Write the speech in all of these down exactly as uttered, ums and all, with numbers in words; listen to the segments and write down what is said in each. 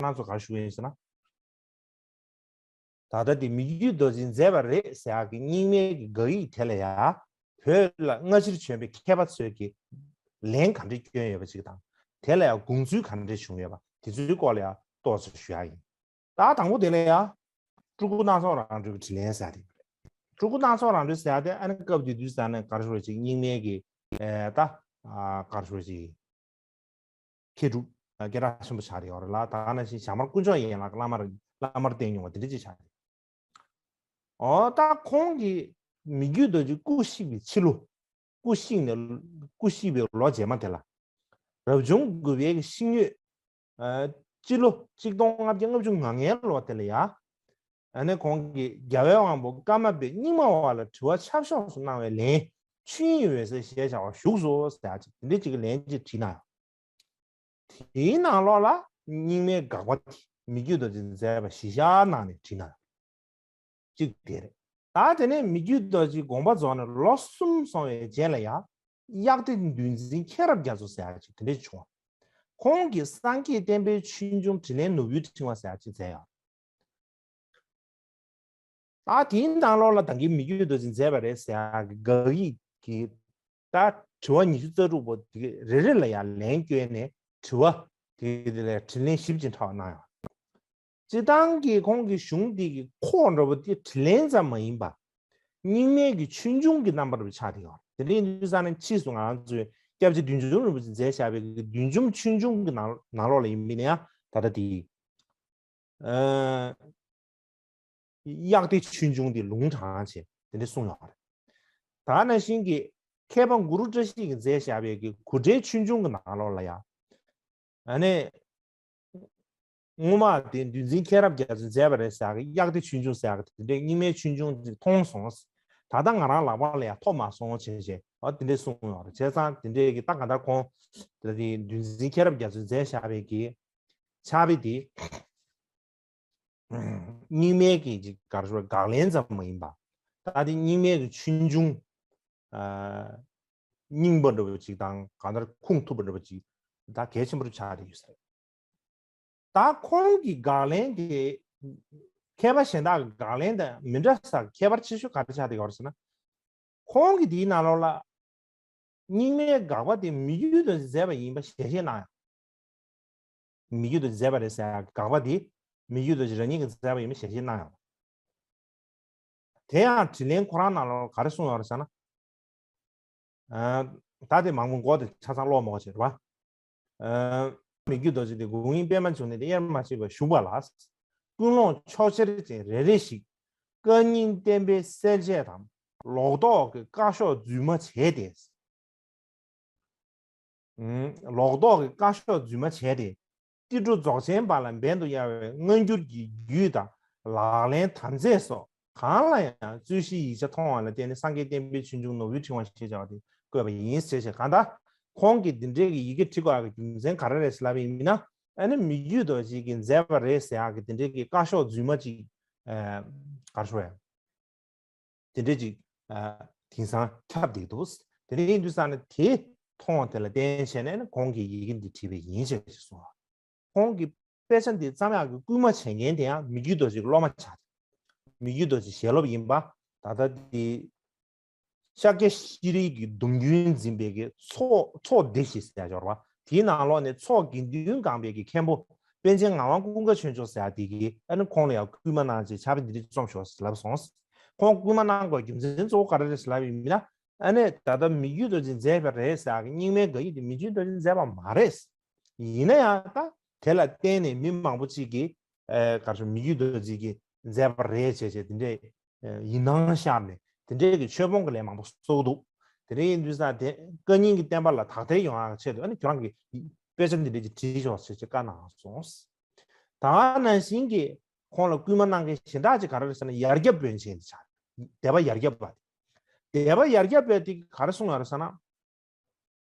རང་ཚོ་ག་རེ་ཞུ་གི་ཡིན་ཟེར་ན། ད་ལྟ་དེ་མི་བསྐྱོད་རྡོ་རྗེ་མཛད་པ་རེད་ཟེར་ཡག་གི་རྙིང་མའི་གི་དགག་ཡིག་དེ་ལ་ཡ། བོད་ལ་སྔ་ཕྱིར་བྱོན་པའི་མཁས་པ་ཚོས་ཀྱི་ལན་ག་འདྲས་བསྐྱོན་ཡོད་པ་ཅིག་དང་། དེ་ལ་ཡ་དགོངས་ཚུལ་ག་འདྲས་བྱུང་ཡོད་པ་དེ་ཚོའི་སྐོར་ལ་ཡ་ཏོག་ཙམ་ཞུ་ཡག་ཡིན། ད་དང་པོ་དེ་ལ་ཡ། སྤྲུལ་སྐུ་སྣ་ཚོགས་རང་གྲོལ་གྱི་དྲིས་ལན་ཟེར་ཡག་དེ་རེད། སྤྲུལ་སྐུ་སྣ་ཚོགས་རང་གྲོལ་ཟེར་ཡག་དེ་ཨ་ནི་སྐབས་དེ་དུས་ཙ་ནས་ག་རེ་ཞུ་ཅིག་རྙིང་མའི་གི་ཨེ་ད་ཨ་ག་རེ་ཞུ་ཅིག་མཁས་གྲུབ་སྐད་གྲགས་ཆེན་པོ་ཆགས་ཡོད་རེད་ལ། ད་ག་ནང་བཞིན་ཞྭ་དམར་དཀོན་མཆོག་ཡན་ལག་བླ་མར་བླ་མར་བསྟེན་མྱོང་བ་དེ་འདྲ་ཅིག་ཆགས་ཡོད། འོ་ད་ཁོང་གིས་མི་བསྐྱོད་རྡོ་རྗེ་སྐུ་གཤེགས་པའི་ཕྱི་ལོ། སྐུ་གཤེགས་ནས་སྐུ་གཤེགས་པའི་ལོ་རྗེས་མ་དེ་ལ། རབ་བྱུང་དགུ་པའི་ཤིང་ཡོས། ཨ་སྤྱི་ལོ་གཅིག་སྟོང་ལྔ་བརྒྱ་ལྔ་བཅུ་ང་ལྔའི་ལོ་དེ་ལ་ཡ། ཨ་ནི་ཁོང་གིས་རྒྱལ་བའི་དབང་པོ་ཀརྨ་པའི་རྙིང་མ་བ་ལ་དྲི་བ་ཆབ་ཤོག་སུ་གནང་བའི་ལན། ཆོས་དབྱིངས་འོད་གསལ་ཞེས་བྱ་བ་བཞུགས་སོ་ཟེར་ཡག་ཅིག་དེ་འདྲའི་ཅིག་གི་ལན་ཅིག་བྲིས་གནང་ཡོད། དེའི་ནང་ལོགས་ལ་རྙིང་མའི་དགག་པ་དེ་མི་བསྐྱོད་རྡོ་རྗེ་མཛད་པ་གཞི་བཞག་གནང་ནས་བྲིས་གནང་ཡོད། གཅིག་དེ་རེད། ད་དེ་ནས་མི་བསྐྱོད་རྡོ་རྗེ་དགོངས་པ་རྫོགས་ནས་ལོ་གསུམ་སོང་བའི་རྗེས་ལ་ཡ། གཡག་སྡེ་འདུལ་འཛིན་མཁྱེན་རབ་རྒྱ་མཚོ་ཟེར་ཡག་ཅིག་དེ་འདྲ་བྱུང་བ། ཁོང་གིས་སངས་རྒྱས་བསྟན་པའི་ཆོས་འབྱུང་དྲིན་ལན་ནོར་བུའི་ཕྲེང་བ་ཟེར་ཡག་ཅིག་མཛད་ཡོད། ད་དེའི་ནང་ལོགས་ལ་ད་གིན་མི་བསྐྱོད་རྡོ་རྗེ་མཛད་པ་རེད་ཟེར་ཡག་གི་དགག་ཡིག་གི་ད་དྲི་བ་ཉི་ཤུ་རྩ་དྲུག་པོ་དེ་རེ་རེ་ལ་ཡང་ལན་བསྐྱོན་ནས་དྲི་བ་དེ་དེ་ལ་དྲིས་ལན་ཞིབ་ཅིག་ཕྲ་བ་གནང་ཡོད། སྤྱིར་བཏང་གི་ཁོང་གི་གཞུང་འདི་གི་ཁོག་འདྲ་པོ་དེ་དྲིས་ལན་ཙམ་མ་ཡིན་པ། རྙིང་མའི་གི་ཆོས་འབྱུང་གི་རྣམ་པ་འདྲ་པོ་ཆགས་བསྡད་ཡོད་རེད། དེ་འདྲ་ཡིན་དུས་ཙང་ནས་ཕྱིས་སུ་ང་རང་ཚོའི་སྐྱབས་རྗེ་བདུད་འཇོམས་རིན་པོ་ཆེ་མཛད་བཞག་པའི་གི་བདུད་འཇོམས་ཆོས་འབྱུང་གི་ནང་ནང་ལོགས་ལ་ཡིན་མིན་ཡང་ད་ལྟ་དེ། ཨ་གཡག་སྡེ་ཆོས་འབྱུང་དེ་ལུང་དྲངས་བྱས་དེ་འདྲ་གསུངས་ཡོད་རེད། ད་ནང་བཞིན་གྱི་མཁས་པ་གུ་རུ་བཀྲ་ཤིས་ཀྱིས་མཛད་བཞག་པའི་གི་གུར་འབྲས་ཆོས་འབྱུང་གི་ནང་ལོགས་ལ་ཡང་། ཨ་ནི། སྔོན་མ་དེ་འདུལ་འཛིན་མཁྱེན་རབ་རྒྱ་མཚོས་མཛད་པ་རེད་ཟེར་གི་གཡག་སྡེ་ཆོས་འབྱུང་ཟེར་གི་དེ་འདྲའི་རྙིང་མའི་ཆོས་འབྱུང་དེ་མཐོང་སོང་། ད་ལྟ་ང་རང་ལག་པ་ལ་ཡང་ཐོབ་མ་སོང་བྱས་བྱས་ཨ་དེ་འདྲས་གསུངས་ཡོད་རེད། བྱས་ཙང་དེ་འདྲའི་གི་ད་ག་འདྲ་ཁོང་དེ་འདུལ་འཛིན་མཁྱེན་རབ་རྒྱ་མཚོས་མཛད་བཞག་པའི་གི་ཕྱག་དཔེ་དེ། རྙིང་མའི་གི་ཅིག་ག་རེ་ཞུ་དགག་ལན་ཙམ་མ་ཡིན་པ། ད་དེ་རྙིང་མའི་གི་ཆོས་འབྱུང་། ཨ་རྙིང་པ་འདྲ་པོ་ཅིག་དང་གང་ལྟར་ཁུངས་ཐུབ་པ་འདྲ་པོ་ཅིག་ད་གལ་ཆེན་པོ་ཆགས་བསྡད་ཡོད་ས་རེད། ད་ཁོང་གི་དགག་ལན་དེ་མཁས་པ་གཞན་དག་གི་དགག་ལན་དང་མི་འདྲ་ས་ཁྱད་པར་ཆེ་ཤོས་ག་རེ་ཆགས་བསྡད་ཡོད་རེད་ཟེར་ན། ཁོང་གི་དེའི་ནང་ལོགས་ལ། རྙིང་མའི་དགག་པ་དེ་མི་བསྐྱོད་རྡོ་རྗེས་མཛད་པ་ཡིན་པ་ཞལ་བཞེས་གནང་ཡོད། མི་བསྐྱོད་རྡོ་རྗེས་མཛད་པ་རེད་ཟེར་ཡག་དགག་པ་དེ་མི་བསྐྱོད་རྡོ་རྗེ་རང་ཉིད་ཀྱིས་མཛད་པ་ཡིན་པ་ཞལ་བཞེས་གནང་ཡོད། དེ་ཡང་དྲིས་ལན་ཁོ་རང་ནང་ལོགས་ག་རེ་གསུངས་ཡོད་རེད་ཟེར་ན། ཨ་ད་དེ་མང་པོ་མགོ་དེ་ཆ་ཚང་ཀློག་མ་དགོས་བྱས་རེད་བ། ཨ་མི་བསྐྱོད་རྡོ་རྗེ་དེ་དགུང་ཡིན་པད་མ་འབྱུང་གནས་དེ་དབྱེར་མ་མཆིས་པར་བཞུགས་པ་ལ། ཀུན་སློང་ཕྱོགས་ཆེར་ཅན་རེ་རེ་ཞིག་བཀའ་རྙིང་བསྟན་པའི་གསལ་བྱེད་དམ་ལོག་རྟོག་གི་བཀའ་ཤོག་རྫུན་མ་བྱས་ཏེ། ལོག་རྟོག་གི་བཀའ་ཤོག་རྫུན་མ་བྱས་ཏེ། ཏི་སྒྲོ་རྫོགས་ཆེན་པ་ལ་འབེན་དུ་གཡར་བའི་སྔ་འགྱུར་གྱི་རྒྱུད་དང་ལག་ལེན་དམ་རྫས་སོགས་གང་ལ་ཡང་རྩོད་གཞིའི་ཡིག་ཆ་མཐོང་བ་ལ་བརྟེན་ནས་སངས་རྒྱས་བསྟན་པའི་ཆོས་འབྱུང་ནོར་བུའི་ཕྲེང་བ་ཞེས་བྱ་བ་དེ་བཀོད་པ་ཡིན་ཞེས་བྱས། གང་ལྟར་ཁོང་གིས་འདི་འདྲའི་གི་ཡི་གེ་བྲིས་དགོས་ཡག་གི་རྒྱུ་མཚན་ག་རེ་རེད་ཟེར་ལབ་པ་ཡིན་ན། ཨ་ནི་མི་བསྐྱོད་རྡོ་རྗེ་གིས་མཛད་པ་རེད་ཟེར་ཡག་གི་དེ་འདྲའི་གི་བཀའ་ཤོག་རྫུན་མ་ཅིག་ཨ་ག་རེ་ཞུ་དགོས་ཡ། དེ་འདྲས་ཅིག་ཨ་དེང་སང་ཁྱབ་བསྡད་འདུག་དེ་འདྲ་ཡིན་དུས་ཙང་ནས་དེ་མཐོང་བ་དེ་ལ་བརྟེན་བྱས་ནས་ཁོང་གིས་ཡི་གེ་འདི་བྲིས་པ་ཡིན་ཞེས་གསུངས། ཁོང་གིས་དཔེ་ཆ་འདི་བརྩམས་ཡག་གི་སྐུལ་མ་བྱེད་མཁན་དེ་ཡང་མི་བསྐྱོད་རྡོ་རྗེ་གི་སློབ་མ་ཆགས་ཏེ། མི་བསྐྱོད་རྡོ་རྗེ་ཞལ་སློབ་ཡིན་པ། ད་ལྟ་འདི་ཤཱཀྱ་ཤྲཱི་གི་སྡོམ་རྒྱུན་འཛིན་པའི་གི་ཚོགས་ཚོགས་སྡེ་ཞེས་ཟེར་ཡག་ཡོད་རེད་བ། དེའི་ནང་ལོགས་ནས་ཚོགས་དགེ་འདུན་སྒང་པའི་གི་མཁན་པོ་པཎ་ཆེན་ངག་དབང་ཀུན་དགའ་ཆོས་མཆོག་ཟེར་ཡག་དེ་གིས་ཨ་ནི་ཁོང་ལ་ཡང་སྐུལ་མ་གནང་བྱས་ཕྱག་དཔེ་འདི་འདྲ་རྩོམ་ཤོག་ཟེར་ལབ་སོང་། ཁོང་སྐུལ་མ་གནང་དགོས་རྒྱུ་མཚན་གཙོ་བོ་ག་རེ་རེད་ཟེར་ལབ་ཡིན་ན། ཨ་ནི་ད་ལྟ་མི་བསྐྱོད་རྡོ་རྗེས་མཛད་པ་རེད་ཟེར་ཡག་གི་རྙིང་མའི་དགག་ཡིག་དེ་མི་བསྐྱོད་རྡོ་རྗེས་མཛད་པ་མ་རེད། ཡིན་ན་ཡང་ད་དེ་ལ་བརྟེན་ནས་མི་མང་པོ་ཅིག་གིས་ཨ་ག་རེ་ཞུ་མི་བསྐྱོད་རྡོ་རྗེ་གིས་མཛད་པ་རེད་བྱས་བྱས་དེ་འདྲའི་ཡིན་སྣང་ཤར་ནས་དེ་འདྲའི་གི་ཆོས་སྤོང་གི་ལས་མང་པོ་གསོག་འདུག་དེ་འདྲ་ཡིན་དུས་ཙང་དེ་བཀའ་རྙིང་གི་བསྟན་པ་ལ་དག་ཐེར་ཡོང་ཡག་ཆེད་དུ་ཨ་ནི་ཁྱོད་རང་གིས་དཔེ་ཆ་འདི་འདྲ་ཅིག་བྲིས་ཤོག་ཅེས་བཀའ་གནང་སོང་། ད་ནང་བཞིན་གྱི་ཁོང་ལ་སྐུལ་མ་གནང་མཁན་གཞན་དག་ཅིག་ག་རེ་རེད་ཟེར་ན་ཡར་རྒྱ་བོན་ཆེན་དེ་ཆགས། སྡེ་པ་ཡར་རྒྱ་པ་དེ། སྡེ་པ་ཡར་རྒྱ་པས་དེ་ག་རེ་གསུངས་ཡོད་རེད་ཟེར་ན།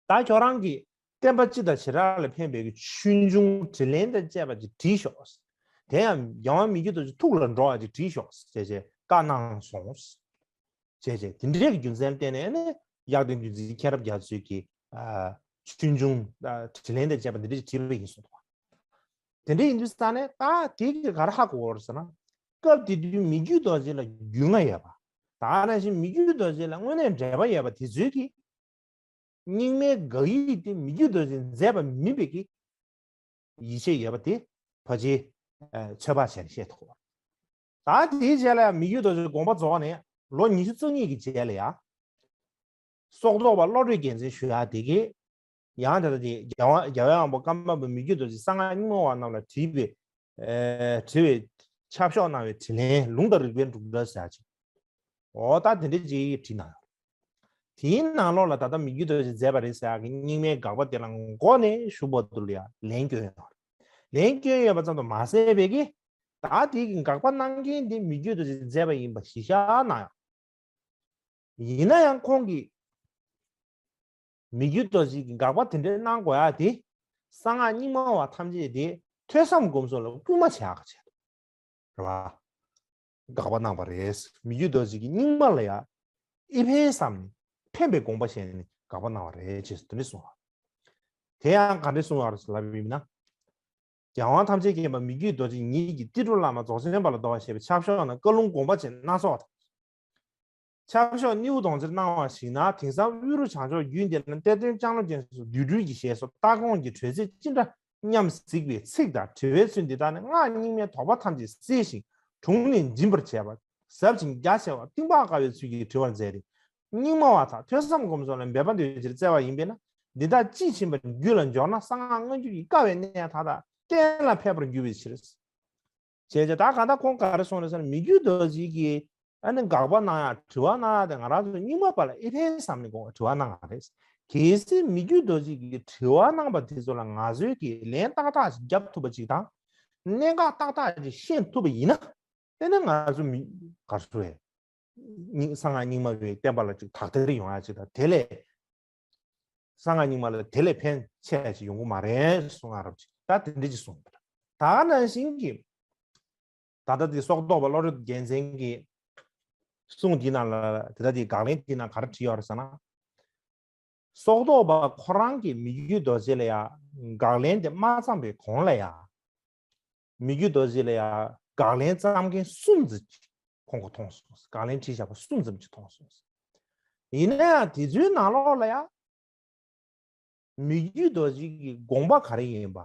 ད་ཁྱོད་རང་གིས་བསྟན་པ་སྤྱི་དང་བྱེ་བྲག་ལ་ཕན་པའི་གི་ཆོས་འབྱུང་དྲིས་ལན་དང་བཅས་པ་ཅིག་བྲིས་ཤོག་དེ་ཡང་རྒྱལ་དབང་མི་བསྐྱོད་རྡོ་རྗེ་ཐུགས་ལ་འགྲོ་བ་ཅིག་བྲིས་ཤོག་ཅེས་བྱས་བཀའ་གནང་སོང་། བྱས་བྱས་དེ་འདྲའི་གི་རྒྱུ་མཚན་བརྟེན་ནས་ནི་གཡག་སྡེ་འདུལ་འཛིན་མཁྱེན་རབ་རྒྱ་མཚོས་ཀྱི་ཨ་ཆོས་འབྱུང་ཨ་དྲིས་ལན་དང་བཅས་པ་འདི་འདྲ་ཅིག་བྲིས་པ་ཡིན་གསུངས་འདུག་དེ་འདྲ་ཡིན་དུས་ས་ནས་ད་དེ་གི་ག་རེ་ཧ་གོ་བ་རེད་ཟེར་ན། སྐབས་དེ་དུས་མི་བསྐྱོད་རྡོ་རྗེ་ལ་རྒྱུས་མངའ་ཡོད་པ། ད་ནང་བཞིན་མི་བསྐྱོད་རྡོ་རྗེ་ལ་དངོས་གནས་འབྲེལ་བ་ཡོད་པ་དེ་ཚོས་ཀྱིས། རྙིང་མའི་དགག་ཡིག་དེ་མི་བསྐྱོད་རྡོ་རྗེས་མཛད་པ་མིན་པའི་གི་ཡིད་ཆེས་ཡོད་པ་དེ་ཕལ་ཆེར་ཚོད་དཔག་བྱས་ནས་བཤད་ཐུབ། ད་དེའི་རྗེས་ལ་ཡང་མི་བསྐྱོད་རྡོ་རྗེ་དགོངས་པ་རྫོགས་ནས་ལོ་ཉི་ཤུ་རྩ་གཉིས་ཀྱི་རྗེས་ལ་ཡང་སོག་ཐོག་པ་བློ་གྲོས་རྒྱལ་མཚན་ཞུ་ཡག་དེ་གིས་ཡང་དེ་ལྟ་དེ་རྒྱལ་བ་རྒྱལ་བའི་དབང་པོ་ཀརྨ་པ་མི་བསྐྱོད་རྡོ་རྗེ་གསང་སྔགས་རྙིང་མ་བ་རྣམས་ལ་བྲིས་པའི་ཨེ་བྲིས་པའི་ཆབ་ཤོག་གནང་བའི་དྲིས་ལན་ལུང་དང་རིགས་པའི་འབྲུག་སྒྲ་ཟེར་ཡག་ཅིག་འོ་ད་དེ་འདྲ་ཅིག་བྲིས་གནང་ཡོད། དེའི་ནང་ལོགས་ལ་ད་ལྟ་མི་བསྐྱོད་རྡོ་རྗེས་མཛད་པ་རེད་ཟེར་ཡག་གི་རྙིང་མའི་དགག་པ་དེ་ལ་མགོ་ནས་གཞུག་བར་དུ་ལ་ཡང་ལན་བསྐྱོན་ཡོད་རེད། ལན་བསྐྱོན་ཡོད་པ་ཙམ་དུ་མ་ཟད་པའི་གི་ད་དེ་གི་དགག་པ་གནང་མཁན་དེ་མི་བསྐྱོད་རྡོ་རྗེས་མཛད་པ་ཡིན་པ་གཞི་བཞག་གནང་ཡོད། ཡིན་ན་ཡང་ཁོང་གིས་མི་བསྐྱོད་རྡོ་རྗེ་གི་དགག་པ་དེ་འདྲ་གནང་དགོས་ཡག་དེ་གསང་སྔགས་རྙིང་མ་བ་ཐམས་ཅད་དེ་ཐོས་བསམ་སྒོམ་གསུམ་ལ་སྐུལ་མ་བྱེད་ཡག་གི་ཆེད་དུ་རེད་བ། དགག་པ་གནང་བ་རེད། མི་བསྐྱོད་རྡོ་རྗེ་གི་རྙིང་མ་ལ་ཡང་ཨེ་ཕན་བསམ་ནས་ཕན་པའི་དགོངས་པ་བཞེས་ནས་དགག་པ་གནང་བ་རེད་ཅེས་དེ་འདྲ་གསུངས་པ། དེ་ཡང་ག་འདྲ་གསུངས་པ་རེད་ལབ་པ་ཡིན་ན། རྒྱལ་དབང་ཐམས་ཅད་མཁྱེན་པ་མི་བསྐྱོད་རྡོ་རྗེ་ཉིད་ཀྱིས་ཏི་ཏྲ་བླ་མ་རྫོགས་ཆེན་པ་ལ་བསྡོ་བ་ཞེས་པའི་ཆབ་ཤོག་ནང་བཀའ་ལུང་དགོངས་པ་བཅས་སྣ་ཚོགས་དང་། ཆབ་ཤོག་སྣེའུ་གདོང་རྩེར་གནང་བ་ཞིག་ན། དེང་སང་དབུས་རུ་བྱང་ཕྱོགས་རྒྱུད་འདི་ན་གཏེར་སྟོན་ལྕང་ལོ་ཅན་སོགས་བསྡུས་འགྲོས་ཀྱི་ཞེས་སོགས་ལྟ་དགོངས་ཀྱི་གྲོལ་ཚིག་ཅི་འདྲ་སྙམ་གཟིགས་པའི་ཚིག་དང་དྲི་བའི་ཚུལ་འདི་དག་ནི་སྔགས་རྙིང་མའི་དོགས་པ་ཐམས་ཅད་སེལ་ཞིང་དྲུང་ནས་འབྱིན་པར་བྱེད་པ། ཟབ་ཅིང་རྒྱ་ཆེ་བ་གཏིང་དཔག་དཀའ་བའི་ཚུལ་གྱིས་དྲི་བར་མཛད་དེ། རྙིང་མ་བ་དག་ཐོས་བསམ་སྒོམ་གསུམ་ལ་འབད་པ་འདོད་ཕྱིར་བཙལ་བ་ཡིན་པས་ན། འདི་དག་དཔྱིས་ཕྱིན་པ་རྒྱུད་ལ་འབྱོར་ན་གསང་སྔགས་སྔ་འགྱུར་གྱི་དཀའ་བའི་གནད་དག་དག་གཏན་ལ་ཕེབས་པར་འགྱུར་བའི་ཕྱིར། བྱས་ཙང་ད་གང་ལྟར་ཁོང་ག་རེ་གསུངས་རེད་ཟེར་ན། མི་བསྐྱོད་རྡོ་རྗེ་གིས་ཨ་ནི་དགག་པ་གནང་ཡག་དྲི་བ་གནང་ཡག་དེ་ང་རང་ཚོ་རྙིང་མ་པ་ལ་ཨེ་ཕན་བསམ་ནས་དགོངས་དྲི་བ་གནང་བ་རེད། གལ་སྲིད་མི་བསྐྱོད་རྡོ་རྗེ་གིས་དྲི་བ་གནང་པ་དེ་ཚོ་ལ་ང་ཚོས་ཀྱི་ལན་ཏག་ཏག་ཅིག་རྒྱབ་ཐུབ་པ་ཅིག་དང་། གནད་འགག་ཏག་ཏག་ཅིག་ཤེས་ཐུབ་པ་ཡིན་ན། དེ་ནི་ང་ཚོ་མི་ག་རེ་ཟེར་རེད། རྙིང་གསང་སྔགས་རྙིང་མ་བའི་བསྟན་པ་ལ་ཅིག་དག་ཐེར་ཡོང་ཡག་ཅིག་དང་། དེ་ལས་གསང་སྔགས་རྙིང་མ་ལ་དེ་ལས་ཕན་ཆེ་ཅིག་ཡོང་གི་མ་རེད་གསུང་ཡག་རབ་ཅིག་ད་དེ་འདྲ་ཅིག་གསུངས་པ་རེད། ད་ག་ནང་བཞིན་གྱི་ད་ལྟ་དེ་སོག་ཐོག་པ་བློ་གྲོས་རྒྱལ་མཚན་གྱི་གསུང་འདི་ནང་ལ་དེ་ལྟ་དེ་དགག་ལན་འདི་ནང་ག་རེ་བྲིས་ཡོད་རེད་ཟེར་ན། སོག་ཐོག་པ་ཁོ་རང་གིས་མི་བསྐྱོད་རྡོ་རྗེ་ལ་ཡང་དགག་ལན་དེ་མ་བརྩམས་པའི་གོང་ལ་ཡང་། མི་བསྐྱོད་རྡོ་རྗེ་ལ་ཡང་དགག་ལན་བརྩམས་མཁན་གསུམ་ཙམ་ཅིག་ཁོང་གིས་མཐོང་སོང་། དགག་ལན་བྲིས་བཞག་པ་གསུམ་ཙམ་ཅིག་མཐོང་སོང་། ཡིན་ན་ཡང་དེ་ཚོའི་ནང་ལོགས་ལ་ཡང་། མི་བསྐྱོད་རྡོ་རྗེ་གི་དགོངས་པ་ག་རེ་ཡིན་པ།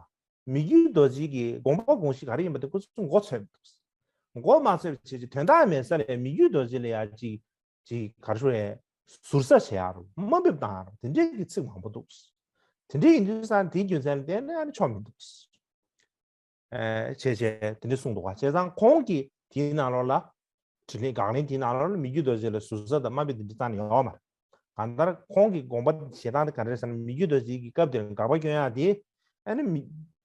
མི་བསྐྱོད་རྡོ་རྗེ་གི་དགོངས་པ་དགོངས་གཞི་ག་རེ་ཡིན་པ་དེ་ཁོ་ཚོས་མགོ་ཚོས་མི་འདུག་མགོ་མ་ཚོས་པའི་ཕྱིར་གྱི་དོན་དག་མེད་ས་ལས་མི་བསྐྱོད་རྡོ་རྗེ་ལ་ཡང་ཅིག་ཅིག་ག་རེ་ཞུ་རེད། ཟུར་ཟ་བྱེད་ཡག་རུ་དམའ་འབེབས་བཏང་ཡག་རུ་དེ་འདྲས་ཀྱི་ཚིག་མང་པོ་འདུག་དེ་འདྲས་ཡིན་དུས་ཙང་དེའི་རྒྱུ་མཚན་ལ་བརྟེན་ནས་ཨ་ནི་ཆོག་མི་འདུག་བྱས་བྱས་དེ་འདྲ་གསུངས་འདུག་ག་བྱས་ཙང་ཁོང་གིས་དེའི་ནང་ལོགས་ལ་དྲིས་ལན་དགག་ལན་དེའི་ནང་ལོགས་ལ་མི་བསྐྱོད་རྡོ་རྗེ་ལ་ཟུར་ཟ་དང་དམའ་འབེབས་དེ་འདྲ་བཏང་ནས་ཡོད་མ་རེད། གང་ལྟར་ཁོང་གི་དགོངས་པ་བཞེས་སྟངས་དེ་ག་རེ་རེད་ཟེར་ན། མི་བསྐྱོད་རྡོ་རྗེ་གི་སྐབས་དེར་དགག་པ་སྐྱོན་ཡག་དེ་ཨ་ནི་མི་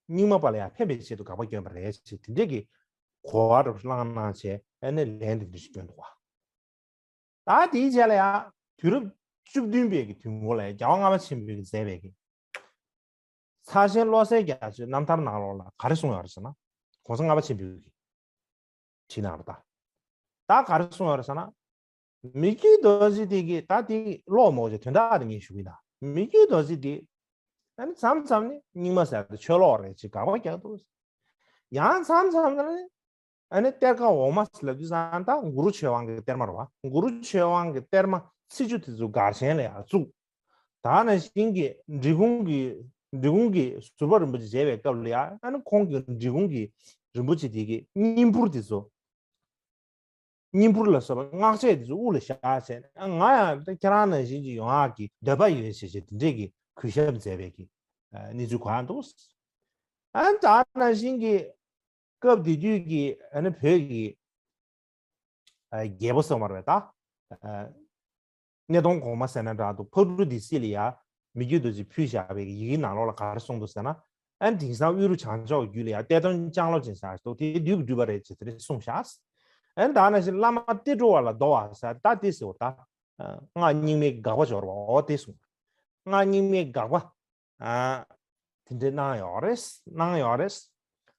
རྙིང་མ་པ་ལ་ཡང་ཕན་པའི་ཆེད་དུ་དགག་པ་སྐྱོན་པ་རེད་ཅེས་དེ་འདྲས་ཀྱི་གོ་བ་རབ་བླངས་གནང་བྱས་ཨ་ནི་ལན་དེ་འདྲ་ཞིག་སྐྱོན་འདུག་ག་ད་དེའི་རྗེས་ལ་ཡང་དུས་རབས་བཅུ་བདུན་པའི་གི་དུས་འགོ་ལ་ཡང་རྒྱལ་བ་ལྔ་པ་ཆེན་པོས་མཛད་པའི་གི་ཚར་ཆེན་བློ་གསལ་རྒྱ་མཚོའི་རྣམ་ཐར་ནང་ལོགས་ལ་ག་རེ་གསུངས་ཡོད་རེད་ཟེར་ན། གོང་ས་ལྔ་པ་ཆེན་པོས་གི་བྲིས་གནང་རེད་ད། ད་ག་རེ་གསུངས་ཡོད་རེད་ཟེར་ན། མི་བསྐྱོད་རྡོ་རྗེ་དེ་གི་ད་དེ་ཀློག་མོ་ཅེ་དོན་དག་དེ་ངས་ཞུ་གི་ཡིན་ད། མི་བསྐྱོད་རྡོ་རྗེ་དེ་ཨ་ནི་མཚམས་མཚམས་ནི་རྙིང་མ་ཟེར་ཏེ་ཆོས་ལོག་རེད་ཅེས་དགག་པ་རྒྱག་འདུག་ཡང་མཚམས་མཚམས་ལ་ནི་ཨ་ནི་གཏེར་ཁ་འོག་མ་ཟེར་ལབ་དུས་ཙང་ད་གུ་རུ་ཆོས་དབང་གི་གཏེར་མ་རེད་བ། གུ་རུ་ཆོས་དབང་གི་གཏེར་མ་ཚིག་བཅུ་དེ་ཚོ་སྒར་ཆེན་ལ་ཡང་བཙུགས། ད་ནང་བཞིན་གྱི་འབྲི་གུང་གི་འབྲི་གུང་གི་ཟུར་པ་རིན་པོ་ཆེ་མཇལ་བའི་སྐབས་ལ་ཡང་ཨ་ནི་ཁོང་གི་འབྲི་གུང་གི་རིན་པོ་ཆེ་དེ་གི་བསྙེན་ཕུར་དེ་ཚོ། བསྙེན་ཕུར་ལ་སོགས་པ་སྔགས་ཆས་དེ་ཚོ་དབུ་ལ་བཞག་བྱས་ནས་ང་ཡང་ཁྱེད་རང་ནང་བཞིན་གྱི་ཡོང་ཡག་གི་འདོད་པ་ཡོད་ཞེས་བྱས་དེ་འདྲས་ཀྱི་གུས་ཞབས་མཛད་པའི་གི་གནས་ཚུལ་གོ་ཡག་འདུག་ཨ་ནི་ད་ནང་བཞིན་གྱི་སྐབས་དེ་དུས་ཀྱི་ཨ་ནི་བོད་ཀྱི་རྒྱལ་པོ་ཟེར་བ་རེད་ད། གནས་སྟོང་གོང་མ་ཟེར་ན་འདྲ་འདུག་ཕག་གྲུ་འདི་སྲིད་ལ་ཡ་མི་བསྐྱོད་རྡོ་རྗེ་ཕུལ་བཞག་པའི་ཡི་གེའི་ནང་ལོགས་ལ་ག་རེ་གསུངས་འདུག་ཟེར་ན། ཨ་ནི་དེང་སང་དབུས་རུ་བྱང་ཕྱོགས་རྒྱུད་ལ་ཡ་གཏེར་སྟོན་ལྕང་ལོ་ཅན་ཟེར་འདུག་དེ་བདུད་ཀྱི་སྤྲུལ་པ་རེད་ཅེས་དེ་འདྲ་གསུངས་བཞག་ཨ་ནི་ད་ནང་བཞིན་བླ་མ་གཏེར་སྤྲུལ་བ་ལ་བསྡོ་བ་ཟེར་ད་དེ་ཟེར་བ་ད། སྔགས་རྙིང་མའི་དགག་པ་སྦྱོར་བ་འོ་དེ་གསུངས། སྔགས་རྙིང་མའི་དགག་པ། ཨ། དེ་འདྲའི་གནང་ཡོད་རེད། གནང་ཡོད་རེད།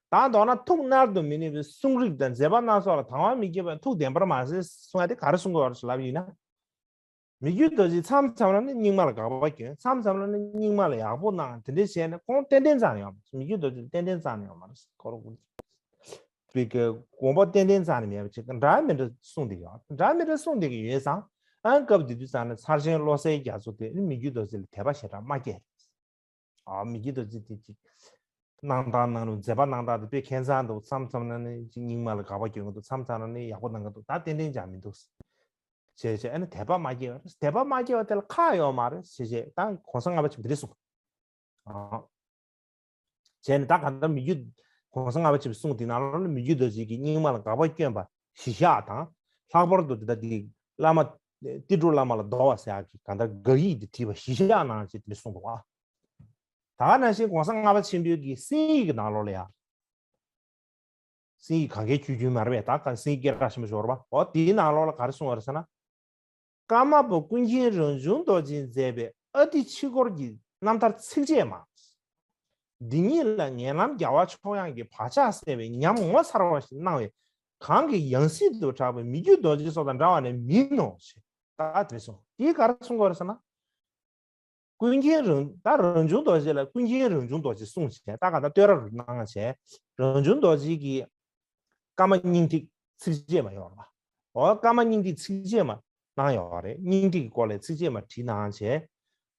ད་མདོར་ན་ཐུགས་མནར་དུ་མི་གནས་པའི་གསུང་རིགས་དང་མཛད་པ་སྣ་ཚོགས་ལ་དང་བ་མི་སྐྱེ་བར་ཐུགས་བདེན་པར་མ་ཟད་གསུང་ཡ་དེ་ག་རེ་གསུང་དགོས་པ་རེད་ལབ་ཡིན་ན། མི་བསྐྱོད་རྡོ་རྗེ་མཚམས་མཚམས་ལ་ནི་རྙིང་མ་ལ་དགག་པ་སྐྱོན། མཚམས་མཚམས་ལ་ནི་རྙིང་མ་ལ་ཡག་པོ་གནང་། དེ་འདྲ་བྱས་ནས་ཁོང་ཏན་ཏན་རྩ་ནས་ཡོང་མ་རེད། མི་བསྐྱོད་རྡོ་རྗེ་ཏན་ཏན་རྩ་ནས་ཡོང་མ་རེད། ཁོ་རང་པའི་གི་དགོངས་པ་ཏན་ཏན་རྩ་ནས་མེད་པ་ཅིག་འདྲ་མི་འདྲ་གསུངས་བསྡད་ཀྱི་ཡོད། འདྲ་མི་འདྲ་གསུངས་བསྡད་ཀྱི་ཡོད་ཙང་། ཨ་སྐབས་དེ་དུས་ཙང་ནས་ཚར་ཆེན་བློ་གསལ་རྒྱ་མཚོ་དེ་ནི་མི་བསྐྱོད་རྡོ་རྗེ་ལ་དད་པ་ཞེ་དྲག་མ་སྐྱེས། ཨ་མི་བསྐྱོད་རྡོ་རྗེ་དེ་ཅིག་གནང་སྟངས་གནང་ལུགས་མཛད་པ་གནང་སྟངས་དེ་དཔེ་ཁྱད་མཚར་འདུག། མཚམས་མཚམས་ན་ནི་ཅིག་རྙིང་མ་ལ་དགག་པ་སྐྱོན་གྱི་འདུག། མཚམས་མཚམས་ན་ནི་ཡག་པོ་གནང་གི་འདུག། ད་ཏན་ཏན་ཅང་མི་འདུག། བྱས་བྱས་ཨ་ནི་དད་པ་མ་སྐྱེས་པ་རེད། དད་པ་མ་སྐྱེས་པ་དེ་ལ་ཁག་ཡོད་མ་རེད། བྱས་བྱས་ད་གོང་ས་ལྔ་པ་ཆེན་པོ་དེ་རེད་གསུངས། ཨ། བྱས་ནས་ད་གང་ལྟར་མི་བསྐྱོད། གོང་ས་ལྔ་པ་ཆེན་པོའི་གསུང་དེ་ནང་ལོགས་ལ་མི་བསྐྱོད་རྡོ་རྗེ་གིས་རྙིང་མ་ལ་དགག་པ་བསྐྱོན་པ་གཞི་བཞག་དང་། ལྷག་པར་དུ་དེ་ལྟ་དེ་བླ་མ་ཏི་འབྲུ་བླ་མ་ལ་བཟློག་པ་ཟེར་ཡག་གི་གང་ལྟར་དགག་ཡིག་དེ་བྲིས་པ་གཞི་བཞག་གནང་ཞེས་དེ་འདྲ་གསུངས་འདུག་ཨ། ད་ག་ནང་བཞིན་གོང་ས་ལྔ་པ་ཆེན་པོའི་གི་གསན་ཡིག་གི་ནང་ལོགས་ལ་ཡང་། གསན་ཡིག་གང་གའི་ཆུ་རྒྱུན་མ་རེད་པས། ད་ག་གསན་ཡིག་སྐད་གྲགས་ཆེན་པོ་ཞིག་ཡོད་རེད་པ། འོ་དེའི་ནང་ལོགས་ལ་ག་རེ་གསུངས་པ་རེད་ཟེར་ན། ཀརྨ་པ་ཀུན་མཁྱེན་རང་བྱུང་རྡོ་རྗེས་མཛད་པའི་ཨ་ཏི་ཕྱི་སྐོར་གྱི་རྣམ་ཐར་ཚིགས་བཅད་མ། འདི་ཉིད་ལ་ཉེ་ལམ་རྒྱལ་བ་མཆོག་དབྱངས་ཀྱིས་བག་ཆགས་སད་པའི་ཉམས་ངོ་མཚར་བ་ཞིག་གནང་བས། གང་གི་ཡང་སྲིད་དུ་གྲགས་པའི་མི་བསྐྱོད་རྡོ་རྗེ་སོགས་དང་འདྲ་བ་ནི་མིན་ནོ་ཞེས་ད་དེ་གསུངས། དེས་ག་རེ་གསུང་གི་ཡོད་རེད་ཟེར་ན། ཀུན་མཁྱེན་རང་ད་རང་བྱུང་རྡོ་རྗེ་ལ་ཀུན་མཁྱེན་རང་བྱུང་རྡོ་རྗེ་གསུངས་བྱས། ད་ག་ད་བསྟོད་ར་རུ་གནང་བྱས། རང་བྱུང་རྡོ་རྗེ་གིས་ཀརྨ་སྙིང་ཐིག་ཚིགས་བཅད་མ་ཡོད་རེད་པ། འོ་ཀརྨ་སྙིང་ཐིག་ཚིགས་བཅད་མ་གནང་ཡོད་རེད། སྙིང་ཐིག་གི་སྐོར་ལ་ཚིགས་བཅད་མ་བྲིས་གནང་བྱས།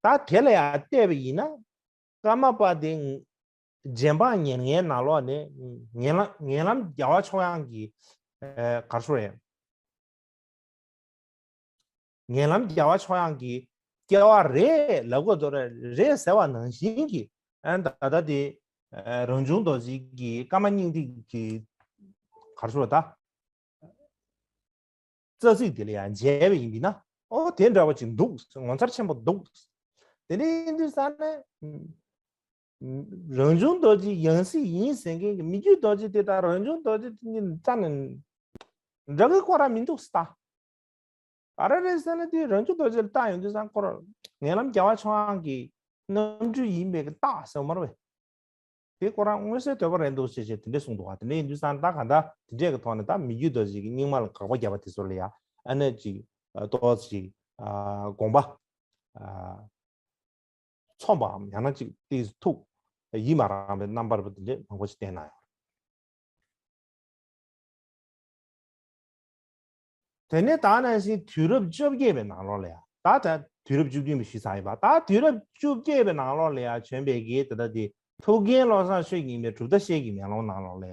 ད་དེ་ལ་ཡང་བལྟས་པ་ཡིན་ན། ཀརྨ་པ་དེ་རྗེ་འབངས་ཉེར་ལྔའི་ནང་ལོགས་ནས་ཉེ་ལམ་ཉེ་ལམ་རྒྱལ་བ་མཆོག་དབྱངས་ཀྱི་ཨ་ག་རེ་ཟེར་དགོས་རེད། ཉེ་ལམ་རྒྱལ་བ་མཆོག་དབྱངས་ཀྱི་སྐྱེ་བ་རེད་ལབ་དགོས་དོ་རེད། རེད་ཟེར་བ་ནང་བཞིན་གྱི་ཨ་ད་ལྟ་དེ་ཨ་རང་བྱུང་རྡོ་རྗེ་གི་ཀརྨ་སྙིང་ཐིག་གི་ག་རེ་ཟེར་དགོས་རེད་ད། རྩ་ཚིག་དེ་ལ་ཡང་མཇལ་བ་ཡིན་པས་ན། ཨོ་དེ་འདྲ་བ་ཅིག་འདུག། ངོ་མཚར་ཆེན་པོ་འདུག། དེ་འདྲ་ཡིན་དུས་ཙང་ནས། རང་བྱུང་རྡོ་རྗེ་ཡང་སྲིད་ཡིན་ཟེར་མཁན་གྱི་མི་བསྐྱོད་རྡོ་རྗེ་དེ་དང་རང་བྱུང་རྡོ་རྗེ་དེ་གཉིས་རྩ་ནས་འདྲ་གི་ཁོ་རང་མི་འདུག་ཟེར་ད། ག་རེ་རེད་ཟེར་ན། དེ་རང་བྱུང་རྡོ་རྗེ་ལ་བལྟ་ཡོང་དུས་ཙང་ཁོ་རང་ཉེ་ལམ་རྒྱལ་བ་མཆོག་དབྱངས་ཀྱི་རྣམ་སྤྲུལ་ཡིན་པའི་གི་རྟགས་ཟེར་བ་མ་རེད་པས། དེ་ཁོ་རང་མངོན་གསལ་དོད་པོ་རེད་འདུག་ཅེས་བྱས་དེ་འདྲས་གསུངས་འདུག་ག། དེ་འདྲས་ཡིན་དུས་ཙང་ད་ག་ད་དེ་འདྲས་ཀྱི་ཐོག་ནས་ད་མི་བསྐྱོད་རྡོ་རྗེ་གི་རྙིང་མ་ལ་དགག་པ་བརྒྱབ་པ་དེ་ཚོ་ལ་ཡ་ཨ་ནི་ཅིག་ཏོག་ཙམ་ཅིག་དགོངས་པ་ཚོམ་པའམ་ཡང་ན་ཅིག་ཏོག་ཙམ་ཐུགས་ཡིད་མ་རངས་པའི་རྣམ་པ་དེ་འདྲས་མང་པོ་ཞིག་བསྟན་གནང་ཡོད། དེ་ནས་ད་ནང་བཞིན་དུས་རབས་བཅོ་བརྒྱད་པའི་ནང་ལོགས་ལ་ཡ། ད་ད་དུས་རབས་བཅུ་བདུན་པའི་ཞུས་ཚར་ཡིན་པ། ད་དུས་རབས་བཅོ་བརྒྱད་པའི་ནང་ལོགས་ལ་ཡ་བྱོན་པའི་གི་ད་ལྟ་དེ་ཐུའུ་བཀྭན་བློ་བཟང་ཆོས་ཀྱི་དབྱིངས་པའི་གྲུབ་མཐའ་བཤད་ཀྱི་མེ་ལོང་ནང་ལོགས་ལ་ཡ།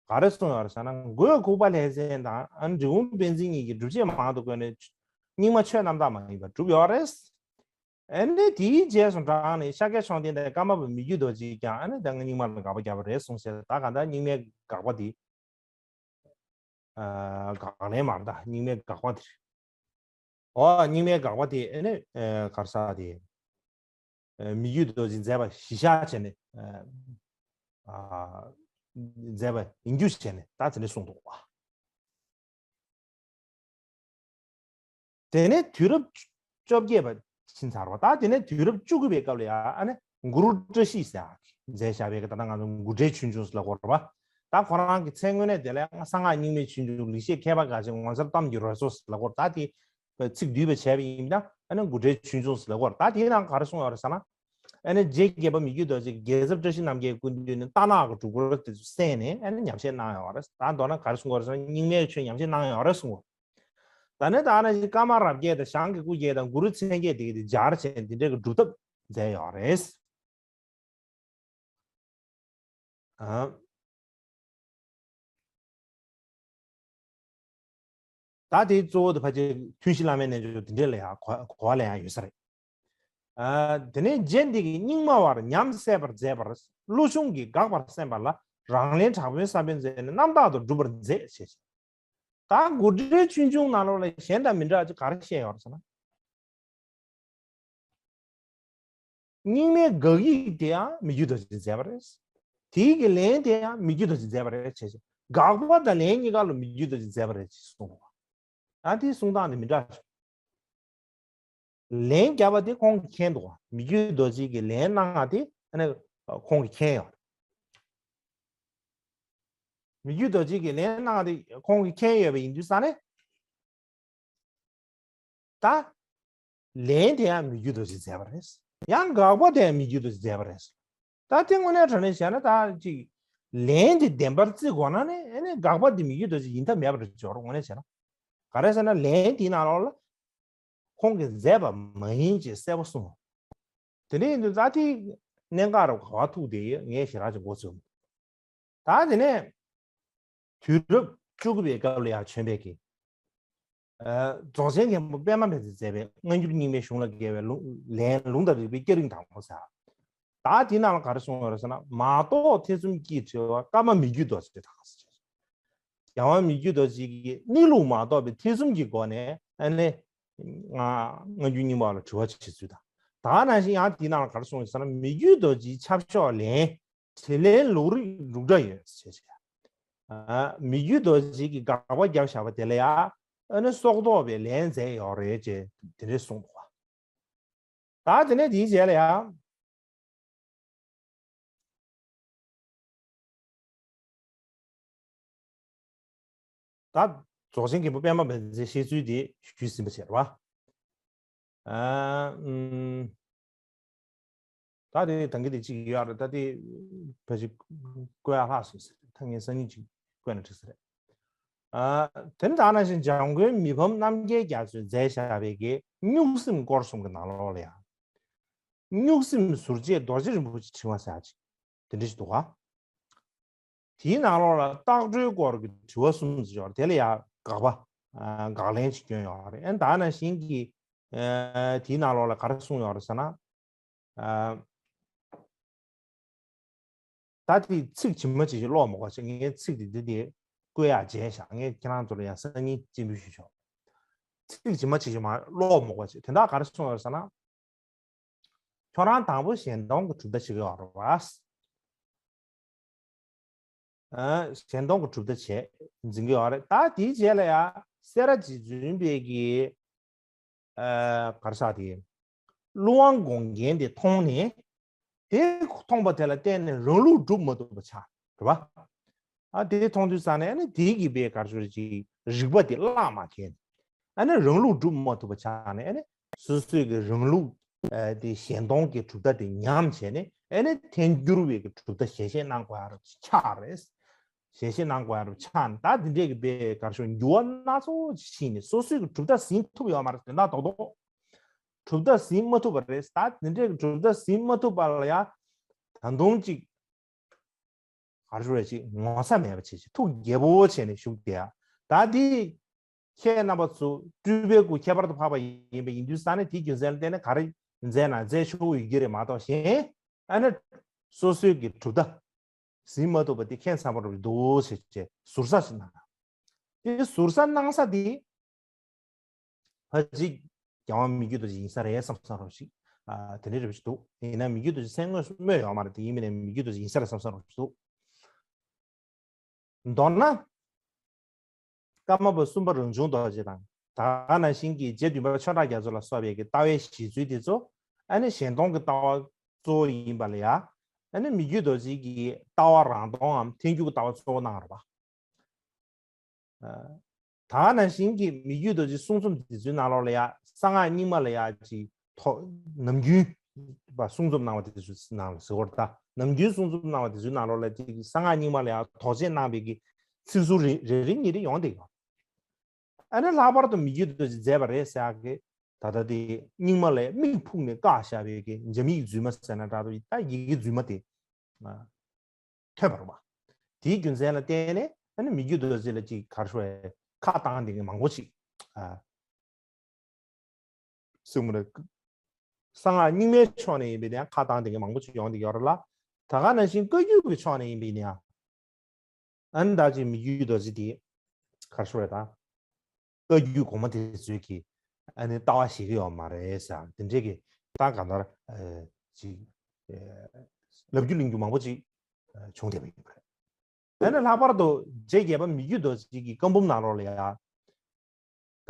ག་རེ་གསུངས་ཡོད་རེད་ཟེར་ན། མགོས་ཁུག་པ་ལྷ་མཚན་དང་ཨ་འབྲི་གུང་པཎ་ཆེན་གཉིས་ཀྱིས་སྒྲུབ་བྱེད་མང་དུ་བཀོད་ནས་རྙིང་མ་ཆོས་རྣམ་དག་མ་ཡིན་པ་གྲུབ་ཡོད་རེད། ཨ་ནི་དེའི་རྗེས་སུ་འབྲངས་ནས་ཤཱཀྱ་མཆོག་ལྡན་དང་ཀརྨ་པ་མི་བསྐྱོད་རྡོ་རྗེས་ཀྱང་ཨ་ནི་ད་ང་རྙིང་མ་ལ་དགག་པ་བརྒྱབ་པ་རེད་གསུངས་བྱས། ད་ག་ད་རྙིང་མའི་དགག་པ་དེ། ཨ་དགག་ལན་མ་རེད་ད། རྙིང་མའི་དགག་པ་དེ་རེད། འོ་རྙིང་མའི་དགག་པ་དེ་ཨ་ནི་ཨ་ག་རེ་ཟེར་དེ། ཨ་མི་བསྐྱོད་རྡོ་རྗེས་མཛད་པ་གཞི་བཞག་བྱས་ནས་ཨ་ཨ་མཛད་པ་ཡིན་རྒྱུ་བྱས་ནས་ད་དེ་འདྲ་གསུངས་འདུག་པ། དེ་ནས་དུས་རབས་བཅོ་བརྒྱད་པ་ཕྱིན་ཚར་བ། ད་དེ་ནས་དུས་རབས་བཅུ་དགུ་པའི་སྐབས་ལ་ཡ་ཨ་ནི་གུ་རུ་བཀྲ་ཤིས་ཟེར་ཡག་མཛད་བཞག་པའི་ད་ལྟ་ང་ཚོ་མགུར་འགྲེལ་ཆོས་འབྱུང་ཟེར་ལབ་ཀྱི་ཡོད་རེད་པ། ད་ཁོ་རང་གི་མཚན་སྔོན་ནས་དེ་ལ་ཡ་གསང་སྔགས་རྙིང་མའི་ཆོས་འབྱུང་ལེགས་བཤད་མཁས་པ་འགའ་ཞིག་ངོ་མཚར་གཏམ་གྱི་རོལ་མཚོ་ཟེར་ལབ་ཀྱི་ཡོད་རེད། ད་དེ་ཚིག་བསྡུས་པ་བྱས་པ་ཡིན་ན་ཨ་ནི་མགུར་འགྲེལ་ཆོས་འབྱུང་ཟེར་ལབ་ཀྱི་ཡོད་རེད། ད་དེའི་ནང་ག་རེ་གསུངས་ཡོད་རེད་ཟེར་ན། ཨ་ནི་རྗེ་བརྒྱད་པ་མི་བསྐྱོད་རྡོ་རྗེ་གིས་རྒྱལ་ཚབ་བཀྲ་ཤིས་རྣམ་རྒྱལ་སྐུ་མདུན་ནས་རྟ་ནག་གི་སྒྲུབ་སྐོར་དེ་ཚོ་གསན་ནས་ཨ་ནི་ཉམས་བཞེས་གནང་ཡོད་རེད། ད་མདོར་ན་ག་རེ་གསུང་གི་ཡོད་རེད་ཟེར་ན། རྙིང་མའི་ཆོས་ཉམས་བཞེས་གནང་ཡོད་རེད་གསུང་གི་ཡོད། ད་ནི་ད་ནི་ཀརྨ་རབ་རྒྱས་དང་ཞང་གི་སྐུ་རྒྱས་དང་གུ་རུ་མཚན་བརྒྱད་དེ་གི་དེ་སྦྱར་བྱས་འདི་འདྲའི་གི་སྒྲུབ་ཐབས་མཛད་ཡོད་རེད། ཨ། ད་དེའི་གཙོ་བོ་དེ་ཕལ་ཆེར་ཐུན་བཞི་བླ་མའི་རྣལ་འབྱོར་དེ་འདྲས་ལ་ཡང་གོ་གོ་བ་ལེན་ཡག་ཡོད་ས་རེད། ཨ། དེ་ནས་རྗེ་འདི་གིས་རྙིང་མ་བར་ཉམས་སད་པར་མཛད་པར་བློ་ཆུང་གིས་དགག་པར་སེམས་པ་ལ་རང་ལན་དྲག་པོའི་ས་བོན་མཛད་ནས་རྣམ་དག་ཏུ་སྒྲུབ་པར་མཛད་ཅེས། ད་མགུར་འགྲེལ་ཆོས་འབྱུང་ནང་ལོགས་ལ་གཞན་དང་མི་འདྲ་ཅིག་ག་རེ་བཤད་ཡོད་རེད་ཟེར་ན། རྙིང་མའི་དགག་ཡིག་དེ་ཡང་མི་བསྐྱོད་རྡོ་རྗེས་མཛད་པ་རེད། དེའི་གི་ལན་དེ་ཡང་མི་བསྐྱོད་རྡོ་རྗེས་མཛད་པ་རེད་བྱས་ཅིང་། དགག་པ་དང་ལན་གཉིས་ཀ་ལ་མི་བསྐྱོད་རྡོ་རྗེས་མཛད་པ་རེད་ཅེས་གསུངས་པ། ཨ་དེའི་གསུང་སྟངས་དེ་མི་འདྲ་ཞིང་། ལན་བརྒྱབ་པ་དེ་ཁོང་གིས་མཁྱེན་འདུག་པ། མི་བསྐྱོད་རྡོ་རྗེ་གིས་ལན་གནང་བ་དེ་ཨ་ནི་ཁོང་གིས་མཁྱེན་ཡོད། མི་བསྐྱོད་རྡོ་རྗེ་གིས་ལན་གནང་བ་དེ་ཁོང་གིས་མཁྱེན་ཡོད་པ་ཡིན་དུས་ཙང་ནས། ད་ལན་དེ་ཡང་མི་བསྐྱོད་རྡོ་རྗེས་མཛད་པ་རེད། ཡང་དགག་པ་དེ་ཡང་མི་བསྐྱོད་རྡོ་རྗེས་མཛད་པ་རེད། ད་དེ་དངོས་གནས་དྲང་གནས་བྱས་ན་ད་ཅིག་ལན་དེ་བདེན་པར་བརྩི་དགོས་ན་ནི་ཨ་ནི་དགག་པ་དེ་མི་བསྐྱོད་རྡོ་རྗེ་ཡིན་ཐབས་མེད་པ་རེད་ཅོར་དངོས་གནས་བྱས་ན། ག་རེ་ཟེར་ན་ལན་དེའི་ནང་ལོགས་ལ་ཁོང་གིས་མཛད་པ་མ་ཡིན་ཅེས་གསལ་པོ་གསུངས། དེ་འདྲ་ཡིན་དུས་ད་དེ་གནད་འགག་རུ་ག་བ་ཐུག་དེ་ངས་ཞེ་དྲག་ཅིག་མགོ་ཚོས། ད་དེ་ནས་དུས་རབས་བཅུ་དགུ་པའི་སྐབས་ལ་ཡང་བྱོན་པའི་གི་ཨ་རྫོགས་ཆེན་མཁན་པོ་པདྨ་བཛྲས་མཛད་པའི་སྔ་འགྱུར་རྙིང་མའི་གཞུང་ལ་འགལ་བའི་ལུང་ལན་ལུང་དང་རིགས་པའི་སྐྱ་རིང་དང་པོ་ཟེར། ད་དེའི་ནང་ལ་ག་རེ་གསུངས་ཡོད་རེད་ཟེར་ན། མ་རྟོགས་ཐེ་ཚོམ་གྱིས་དྲི་བ་བཀའ་མ་མི་བསྐྱོད་རྡོ་རྗེ་དང་ཟེར། རྒྱལ་དབང་མི་བསྐྱོད་རྡོ་རྗེ་གིས་གནས་ལུགས་མ་རྟོགས་པའི་ཐེ་ཚོམ་གྱི་སྒོ་ནས་ཨ་ནི་ང་སྔ་འགྱུར་རྙིང་མ་ལ་དྲི་བ་བྱེད་ཚུལ་དང་། ད་ནང་བཞིན་ཡང་དེའི་ནང་ལ་ག་རེ་གསུངས་ཡོད་ཟེར་ན། མི་བསྐྱོད་རྡོ་རྗེའི་ཆབ་ཤོག་ལན། དྲིས་ལན་ལུང་རིགས་འབྲུག་སྒྲ་ཡོད་ཅེས་བྱས། ཨ་མི་བསྐྱོད་རྡོ་རྗེ་གིས་དགག་པ་བརྒྱབ་བཞག་པ་དེ་ལ་ཡང་ཨ་ནི་སྲོག་ཐོག་པའི་ལན་མཛད་ཡོད་རེད་ཅེས་དེ་འདྲས་གསུངས་འདུག་པ། ད་དེ་ནས་དེའི་རྗེས་ལ་ཡང་ད་རྫོགས་ཆེན་མཁན་པོ་པདྨ་བཛྲས་བཤད་ཚུལ་དེ་ཞུས་ཟིན་པ་བྱས་རེད་པ། ཨ་ཨུམ། ད་དེ་ད་གིན་དེ་གཅིག་ཡོད་རེད། ད་དེ་ཕལ་ཆེར་བཀོད་ཡག་ལྷག་སོང་ཟེར། ད་ངས་སང་ཉིན་གཅིག་བཀོད་ན་འགྲིག་ས་རེད། ཨ་དེ་ནི་ད་ནང་བཞིན་འཇམ་མགོན་མི་ཕམ་རྣམ་རྒྱལ་རྒྱ་མཚོས་མཛད་བཞག་པའི་གི་གཉུག་སེམས་སྐོར་གསུམ་གྱི་ནང་ལོགས་ལ་ཡང་། གཉུག་སེམས་ཟུར་བཅད་རྡོ་རྗེ་རིན་པོ་ཆེའི་ཕྲེང་བ་ཟེར་ཡག་ཅིག་དེ་འདྲ་ཞིག་འདུག་ག། དེའི་ནང་ལོགས་ལ་རྟགས་འགྲོའི་སྐོར་གྱི་དྲི་བ་གསུམ་ཞིག་ཡོད་རེད། དེ་ལ་ཡང་དགག་པ་ཨ་དགག་ལན་ཅིག་བསྐྱོན་ཡོད་རེད། ཨ་ནི་ད་ནང་བཞིན་གྱི་ཨ་དེའི་ནང་ལོགས་ལ་ག་རེ་གསུངས་ཡོད་རེད་ཟེར་ན། ཨ་ད་དེ་ཚིག་ཇི་མ་ཇི་བཞིན་ཀློག་མ་དགོས་ཤིག་ངས་ཚིག་དེ་འདི་དེ་བཀོད་ཡག་བརྗེད་བཞག་ངས་ཁྱེད་རང་ཚོ་ལ་ཡང་སང་ཉིན་སྤྱན་འབུལ་ཞུ་ཆོག་ཚིག་ཇི་མ་ཇི་བཞིན་མ་ཀློག་མ་དགོས་ཤིག་དེ་དག་ག་རེ་གསུངས་ཡོད་རེད་ཟེར་ན། ཁྱོད་རང་དང་པོ་གཞན་སྟོང་གི་གྲུབ་མཐའ་བྱེད་ཀྱི་ཡོད་རེད་པ། ཨ་གཞན་སྟོང་གི་གྲུབ་མཐའ་བྱས་འཛིན་གྱི་ཡོད་རེད། ད་དེའི་རྗེས་ལ་ཡ་སེ་ར་བྱེས་འཛིན་པའི་གི་ཨ་ག་རེ་ཟེར་དེ། ཀླུ་དབང་དགོངས་རྒྱན་དེ་མཐོང་ནས་དེ་མཐོང་པ་དེ་ལ་བརྟེན་ནས་རང་ལུགས་སྒྲུབ་མ་ཐུབ་པ་ཆགས་རེད་པ། ཨ་དེ་མཐོང་དུས་ཙང་ནས་ཨ་ནི་དེའི་གི་པའི་ག་རེ་ཟེར་ཅིག་རིག་པ་དེ་བརླག་མ་ཐེན། ཨ་ནི་རང་ལུགས་སྒྲུབ་མ་ཐུབ་པ་ཆགས་ནས་ཨ་ནི་སོ་སོའི་གི་རང་ལུགས་ཨ་དེ་གཞན་སྟོང་གི་གྲུབ་མཐའ་དེ་ཉམས་བྱས་ནས་ཨ་ནི་ཐལ་འགྱུར་བའི་གི་གྲུབ་མཐའ་ཞལ་བཞེས་གནང་དགོས་ཡ་རུ་ཆགས་རེད། ཞལ་བཞེས་གནང་དགོས་ཡ་རུ་ཆགས་ནས་ད་དེ་འདྲས་ཀྱི་པའི་ག་རེ་ཟེར་འགྱུར་བ་སྣ་ཚོགས་ཤིག་ཕྱིན་ནས་སོ་སོའི་གི་གྲུབ་མཐའ་ཟིན་ཐུབ་ཡོད་མ་རེད། དོན་དག་རྡོག་རྡོག་གྲུབ་མཐའ་ཟིན་མ་ཐུབ་པ་རེད། ད་དེ་འདྲས་ཀྱི་གྲུབ་མཐའ་ཟིན་མ་ཐུབ་པ་ལ་ཡ་ད་དུང་ཅིག་ག་རེ་ཟེར་ཅིག་ངོ་ཚ་མེད་པ་བྱེད་ཅིག་ཐུགས་དགྱེས་པོ་བྱས་ནས་བཞུགས་བསྡད་ཡ། ད་འདི་ཁྱེད་རྣམ་པ་ཚོ་སྤྲུལ་པའི་སྐུ་ཁྱད་པར་དུ་འཕགས་པ་ཡིན་པ་ཡིན་དུས་ཙང་ནས་དེའི་རྒྱུ་མཚན་ལ་བརྟེན་ནས་ག་རེ་མཛད་ན་མཛད་ཆོག་གི་ཡོད་ཀྱི་རེད་མ་གཏོགས་གཞན་ཨ་ནི་སོ་སོའི་གི་གྲུབ་མཐའ་ཟིན་མ་ཐུབ་པ་དེ་ཁྱད་མཚར་པོ་རུ་འདུག་ཟེར་བྱས་ཟུར་ཟ་ཞིག་གནང་། དེ་ཟུར་ཟ་གནང་ས་དེ་ཕལ་ཆེར་རྒྱལ་དབང་མི་བསྐྱོད་རྡོ་རྗེ་ཡིན་ས་རེད་བསམ་བསམ་རོགས་ཤིག་ཨ་དེ་འདྲའི་རེ་བ་ཞིག་འདུག་ཡིན་ན་མི་བསྐྱོད་རྡོ་རྗེ་མཚན་དངོས་སུ་སྨོས་ཡོད་མ་རེད། དེ་ཡིན་མིན་ནས་མི་བསྐྱོད་རྡོ་རྗེ་ཡིན་ས་རེད་བསམ་བསམ་རོགས་ཤིག་འདུག་མདོར་ན། ཀརྨ་པ་གསུམ་པ་རང་བྱུང་རྡོ་རྗེ་དང་། ད་ག་ནང་བཞིན་གྱི་རྗེ་བདུན་པ་ཆོས་གྲགས་རྒྱ་མཚོ་ལ་སོགས་པའི་གི་ལྟ་བའི་གཞི་འཛུལ་དེ་ཚོ་ཨ་ནི་གཞན་སྟོང་གི་ལྟ་བ་གཙོ་བོ་ཡིན་པ་ལ་ཡ། ཨ་ནི་མི་བསྐྱོད་རྡོ་རྗེ་གི་ལྟ་བ་རང་སྟོང་ངམ་ཐལ་འགྱུར་གྱི་ལྟ་བ་གཙོ་བོ་གནང་རེད་པ། ད་ག་ནང་བཞིན་གྱི་མི་བསྐྱོད་རྡོ་རྗེ་གསུང་རྩོམ་དེ་ཚོའི་ནང་ལོགས་ལ་ཡ་གསང་སྔགས་རྙིང་མ་ལ་ཡ་ཅིག་ཐོག་ནམ་རྒྱུན་པ་གསུང་རྩོམ་གནང་བ་དེ་ཚོའི་ནང་ལ་ཟེར་བར་ད་ནམ་རྒྱུན་གསུང་རྩོམ་གནང་བ་དེ་ཚོའི་ནང་ལོགས་ལ་ཅིག་གསང་སྔགས་རྙིང་མ་ལ་ཡ་དོགས་དཔྱད་གནང་བའི་གི་ཚིག་ཟུར་རེ་རེ་རེ་གཉིས་རེ་ཡོང་བསྡད་ཡོད། ཨ་ནི་ལྷག་པར་དུ་མི་བསྐྱོད་རྡོ་རྗེས་མཛད་པ་རེད་ཟེར་ཡག་གི་ད་ལྟ་དེ་རྙིང་མ་ལ་མིག་ཕུག་ནས་བཀག་བཞག་པའི་གི་འཇམ་ཡིག་རྫུན་མ་ཟེར་ན་འདྲ་འདུག་ད་ཡི་གེ་རྫུན་མ་དེ་ཐོན་པ་རེད་པ། དེའི་རྒྱུ་མཚན་ལ་བརྟེན་ནས་ཨ་ནི་མི་བསྐྱོད་རྡོ་རྗེ་ལ་ཅིག་ག་རེ་ཞུ་དགོས་རེད། ཁ་བཏང་བསྡད་མཁན་མང་པོ་ཅིག་ཨ། གསུང་མི་རེད། གསང་སྔགས་རྙིང་མའི་ཕྱོགས་ནས་ཡིན་པའི་ནི་ཁ་བཏང་བསྡད་མཁན་མང་པོ་ཅིག་ཡོང་བསྡད་ཡོད་རེད་ལ། ད་ག་ནང་བཞིན་བཀའ་བརྒྱུད་ཀྱི་ཕྱོགས་ནས་ཡིན་པའི་ནི་ཡང་། ཨ་ནི་ད་ཅིག་མི་བསྐྱོད་རྡོ་རྗེ་དེ་ག་རེ་ཞུ་དགོས་རེད་ད། བཀའ་བརྒྱུད་གོང་མ་དེ་ཚོའི་གི་ཨ་ནི་ལྟ་བ་ཤེས་ཀྱི་ཡོད་མ་རེད་ཟེར་དེ་འདྲའི་གི་ད་གང་ལྟར་ཨ་ཅིག་ཨ་ལབ་རྒྱུ་གླེང་རྒྱུ་མང་པོ་ཅིག་ཨ་བྱུང་བསྡད་པ་ཡིན་པ་རེད། ཨ་ནི་ལྷག་པར་དུ་རྗེ་བརྒྱད་པ་མི་བསྐྱོད་རྡོ་རྗེ་གི་བཀའ་འབུམ་ནང་ལོགས་ལ་ཡ།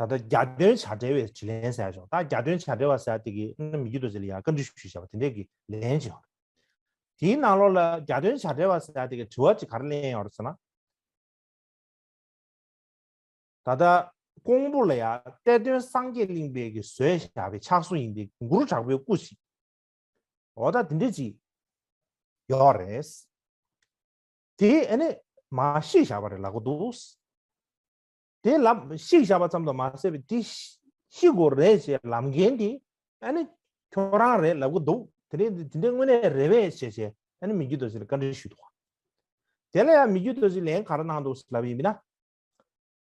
ད་ལྟ་རྒྱ་སྟོན་བྱ་བྲལ་བའི་དྲིས་ལན་ཟེར་ཡ་ཞོག་ད་རྒྱ་སྟོན་བྱ་བྲལ་བ་ཟེར་ཡ་དེ་གི་ཨ་ནི་མི་བསྐྱོད་རྡོ་རྗེ་ལ་ཡ་བཀའ་འདྲི་ཞུས་བཞག་པ་དེ་འདྲས་ཀྱི་ལན་ཅིག་ཡོད་རེད། དེའི་ནང་ལོགས་ལ་རྒྱ་སྟོན་བྱ་བྲལ་བ་ཟེར་ཡ་དེ་གི་དྲི་བ་ཅིག་ག་རེ་གླེང་ཡོད་རེད་ཟེར་ན། ད་ལྟ་ ཀོང་པོ་ལ་ཡ་གཏེར་སྟོན་སངས་རྒྱས་གླིང་པས་ཀྱི་བཟོས་བཞག་པའི་ཕྱག་སྲོལ་ཡིན་པའི་གུ་རུ་དྲག་པོའི་སྐུ་ཞིག་འོ་ད་དེ་འདྲ་ཅིག་ཡོད་རེད། དེ་ཨ་ནི་མ་བཤིག་བཞག་པ་རེད་ལབ་གི་འདུག་དེ་ལབ་བཤིག་བཞག་པ་ཙམ་དུ་མ་ཟད་པའི་དེ་བཤིག་དགོས་རེད་ཅེས་ལམ་འགན་དེ་ཨ་ནི་ཁྱོད་རང་རེད་ལབ་གི་འདུག་དེ་རིང་དེ་འདྲའི་དངོས་གནས་རེད་པས་ཞེས་བྱས་ཨ་ནི་མི་རྒྱུད་རྡོ་རྗེ་ལ་བཀའ་འདྲི་ཞུས་འདུག་དེ་ལ་ཡང་མི་རྒྱུད་རྡོ་རྗེ་ལན་ག་རེ་གནང་འདུག་ལབ་ཡིན་མིན་ན།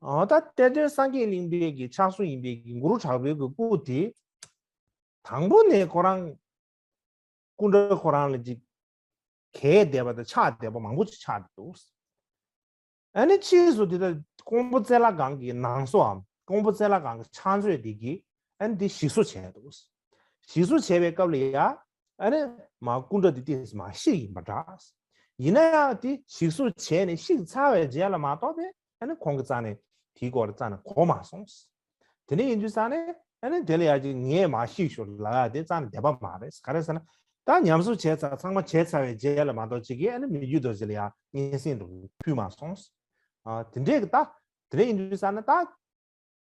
འོ་ད་གཏེར་སྟོན་སངས་རྒྱས་གླིང་པའི་གི་ཕྱག་སྲོལ་ཡིན་པའི་གི་གུ་རུ་དྲག་པོའི་གི་སྐུ་དེ། དང་པོ་ནས་ཁོ་རང་སྐུ་འདྲ་ཁོ་རང་ལ་ཅིག་གས་བསྡད་པ་དང་ཆགས་བསྡད་པ་མང་པོ་ཅིག་ཆགས་འདུག་ཨ་ནི་ཕྱིས་སུ་དེ་ལྟར་ཀོང་པོ་རྩེ་ལྷ་སྒང་གི་ནང་སོའམ་ཀོང་པོ་རྩེ་ལྷ་སྒང་གི་ཕྱག་མཛོད་དེ་གིས་ཨ་ནི་དེ་ཞིག་གསོ་བྱས་འདུག་ཞིག་གསོ་བྱས་པའི་སྐབས་ལ་ཡ་ཨ་ནི་མ་སྐུ་འདྲ་དེ་ཏོག་ཙམ་མ་བཤིག་ཡིན་པ་འདྲ། ཡིན་ན་ཡང་དེ་ཞིག་གསོ་བྱས་ནས་བཤིག་ཚར་བའི་རྗེས་ལ་མ་གཏོགས་པའི་ཨ་ནི་ཁོང་གི་རྩ་ནས་དེའི་སྐོར་རྩ་ནས་གོ་མ་སོང་། དེ་འདྲ་ཡིན་དུས་ཙང་ནས་ཨ་ནི་དེ་ལ་ཡ་ཅིག་ངས་མ་བཤིག་ཞོར་ལབ་ཡ་དེ་རྩ་ནས་བདེན་པ་མ་རེད། ག་རེ་ཟེར་ན་ད་ཉམས་གསོ་བྱས་ཚར་ཚང་མ་བྱས་ཚར་བའི་རྗེས་ལ་མ་གཏོགས་ཅིག་གིས་ཨ་ནི་མི་རྒྱུད་རྡོ་རྗེ་ལ་ཡ་སྙན་སེང་འདྲ་བོ་ཕུལ་མ་སོང་། ཨ་དེ་འདྲས་ཀྱི་ད་དེ་འདྲ་ཡིན་དུས་ཙང་ནས་ད་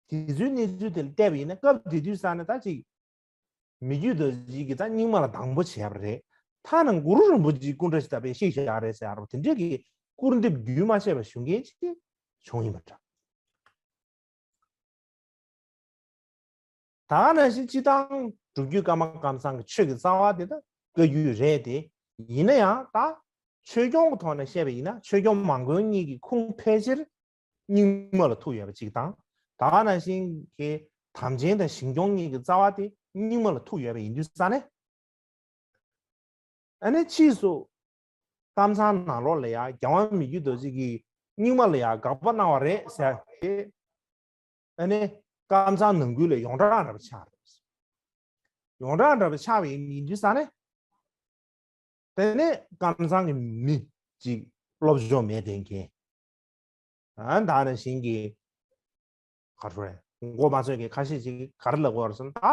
དེ་ཚོའི་གནས་ཚུལ་དེ་ལ་བལྟས་པ་ཡིན་ན་སྐབས་དེ་དུས་ཙང་ནས་ད་ཅིག་མི་རྒྱུད་རྡོ་རྗེ་གིས་ད་རྙིང་མ་ལ་སྡང་པོ་བྱས་པ་རེད། ཐ་ན་གུ་རུ་རིན་པོ་ཆེའི་སྐུ་འདྲ་ཞིག་ད་དཔེ་བཤིག་བཞག་རེད་ཟེར་ཡ་རོ་དེ་འདྲས་ཀྱི་སྐུར་འདེབས་རྒྱུན་མ་ཆད་པ་ཞུ་མཁན་ཅིག་བྱུང་ཡིན་པ་འདྲ། ད་ག་ནང་བཞིན་སྤྱིར་བཏང་སྒྲུབ་བརྒྱུད་ཀརྨ་ཀམ་ཚང་གི་ཆོས་ཀྱི་རྩ་བ་དེ་ད་བཀའ་བརྒྱུད་རེད་དེ། ཡིན་ན་ཡང་ད་ཆོས་སྐྱོང་གི་ཐོག་ནས་བཤད་པ་ཡིན་ན་ཆོས་སྐྱོང་མང་དགོན་གཉིས་ཀྱི་ཁུངས་ཕལ་ཆེར་རྙིང་མ་ལ་ཐུག་ཡོད་པ་གཅིག་དང་། ད་ག་ནང་བཞིན་གྱི་དམ་ཅན་དང་ཞིང་སྐྱོང་གཉིས་ཀྱི་རྩ་བ་དེ་རྙིང་མ་ལ་ཐུག་ཡོད་པ་ཡིན་དུས་ཙང་ནས། ཨ་ནི་ཕྱིས་སུ་ཀམ་ཚང་ནང་ལོགས་ལ་ཡང་རྒྱལ་དབང་མི་བསྐྱོད་རྡོ་རྗེ་གིས་རྙིང་མ་ལ་ཡང་དགག་པ་གནང་བ་རེད་ཟེར་ཏེ། ཨ་ནི་ཀམ་ཚང་ནང་ཁུལ་ལ་ཡོངས་གྲགས་འདྲ་པོ་ཆགས་རེད། ཡོངས་གྲགས་འདྲ་པོ་ཆགས་པ་ཡིན་དུས་ཙང་ནས། དེ་ནས་ཀམ་ཚང་གི་མི་གཅིག་སློབ་སྦྱོང་མེད་དེ་མཁན། ཨ་ད་ནང་བཞིན་གྱི་ག་རེ་རེད། མགོ་མ་ཚོས་ཀྱི་ཁ་ཤས་ཅིག་ག་རེ་ལབ་དགོས་རེད་ཟེར་ན། ད་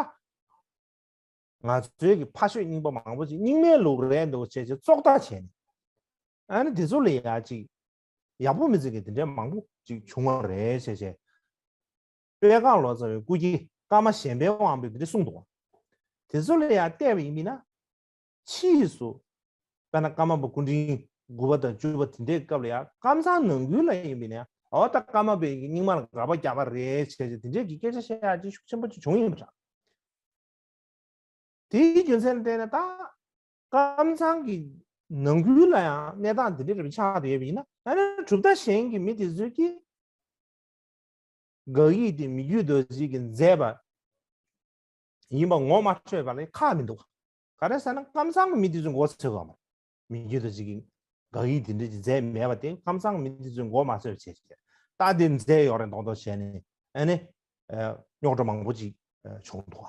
ང་ཚོའི་གི་ཕ་ཤོད་རྙིང་པ་མང་པོ་ཅིག་རྙིང་མའི་ལུགས་རེད་འདུག་བྱས་བྱས་བཙོག་ལྟ་བྱས་ནས། ཨ་ནི་དེ་ཚོ་ལ་ཡ་ཅིག་ཡག་པོ་མི་བརྩི་མཁན་དེ་འདྲའི་མང་པོ་ཅིག་བྱུང་བ་རེད་བྱས་བྱས། དཔལ་ཁང་ལོ་ཙཱ་བའི་སྐུ་སྐྱེ་ཀརྨ་གཞན་ཕན་དབང་པོས་དེ་འདྲ་གསུངས་འདུག་དེ་ཚོ་ལ་ཡང་བལྟས་པ་ཡིན་མིན་ན། ཕྱིས་སུ། དཔེར་ན་ཀརྨ་པ་སྐུ་ཕྲེང་དགུ་པ་དང་བཅུ་པ་དེ་འདྲའི་སྐབས་ལ་ཡང་ཀམ་ཚང་ནང་ཁུལ་ལ་ཡིན་མིན་ན་ཡང་འོ་ད་ཀརྨ་པས་རྙིང་མ་ལ་དགག་པ་རྒྱག་པ་རེད་བྱས་བྱས་དེ་འདྲའི་གི་སྐད་ཆ་བཤད་ཡག་ཅིག་ཤུགས་ཆེན་པོ་ཅིག་བྱུང་ཡིན་པ་འདྲ། དེའི་རྒྱུ་མཚན་ལ་བརྟེན་ནས་ད། ཀམ་ཚང་གི་ནང་ཁུལ་ལ་ཡང་གནས་སྟངས་འདི་འདྲ་རེ་ཆགས་བསྡད་ཡོད་པ་ཡིན་ན་ཨ་ནི་གྲུབ་མཐའ་གཞན་གྱི་མི་དེ་ཚོས་ཀྱིས་དགག་ཡིག་དེ་མི་བསྐྱོད་རྡོ་རྗེ་གིས་མཛད་པ་ཡིན་པ་ངོ་མ་འཕྲོད་པ་ལ་ཁག་མི་འདུག་ག་རེ་ཟེར་ན་ཀམ་ཚང་གི་མི་དེ་ཚོས་མགོ་ཚོས་ག་མ་མི་བསྐྱོད་རྡོ་རྗེ་གིས་དགག་ཡིག་དེ་འདྲ་ཅིག་མཛད་མེད་པ་དེ་ཀམ་ཚང་གི་མི་དེ་ཚོས་མགོ་མ་ཚོས་བྱས་བྱས་ད་དེ་མཛད་ཡོད་རེད་མདོག་མདོག་བྱས་ནས་ཨ་ནི་རྙོག་དྲ་མང་པོ་ཅིག་བྱུང་འདུག་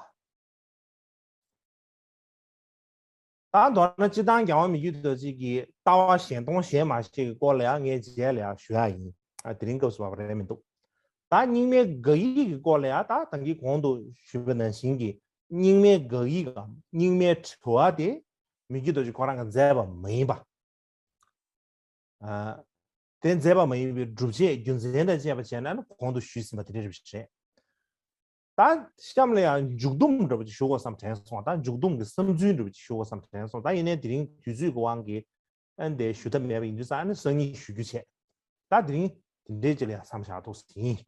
ད་མདོར་ན་སྤྱིར་བཏང་རྒྱལ་བ་མི་བསྐྱོད་རྡོ་རྗེ་གི་ལྟ་བ་གཞན་སྟོང་གཞན་མ་ཤེས་ཀྱི་སྐོར་ལ་ཡང་ངས་རྗེས་ལ་ཡང་ཞུ་ཡ་ཡིན། ཨ་དེ་རིང་སྐབས་སུ་བབ་པ་རེད་མི་འདུག་ད་རྙིང་མའི་དགག་ཡིག་གི་སྐོར་ལ་ཡང་ད་ད་གིན་གོང་དུ་ཞུས་པ་ནང་བཞིན་གྱི་རྙིང་མའི་དགག་ཡིག་གམ་རྙིང་མའི་དྲི་བ་དེ་མི་བསྐྱོད་རྡོ་རྗེ་ཁོ་རང་གིས་མཛད་པ་མ་ཡིན་པ། ཨ། དེ་མཛད་པ་མ་ཡིན་པའི་སྒྲུབ་བྱེད་རྒྱུ་མཚན་དང་བཅས་པ་བྱས་ན་ནི་གོང་དུ་ཞུས་ཟིན་པ་དེ་འདྲ་རེད། ད་གཤམ་ལ་ཡང་མཇུག་སྡོམ་འདྲ་པོ་ཅིག་ཞུ་དགོས་བསམ་དྲན་སོང་། ད་མཇུག་སྡོམ་གྱི་བསམ་ཚུལ་འདྲ་པོ་ཅིག་ཞུ་དགོས་བསམ་དྲན་སོང་། ད་ཡིན་ནའི་དེ་རིང་དུས་ཚོད་ཀྱི་དབང་གིས་ཨ་ནི་དེ་ཞུ་ཐབས་མེད་པ་ཡིན་དུས་ཙང་ཨ་ནི་སང་ཉིན་ཞུ་རྒྱུ་བྱས། ད་དེ་རིང་དེ་འདྲའི་ཅིག་ལ་ཡང་མཚམས་བཞག་ཐུབ་ཟིན།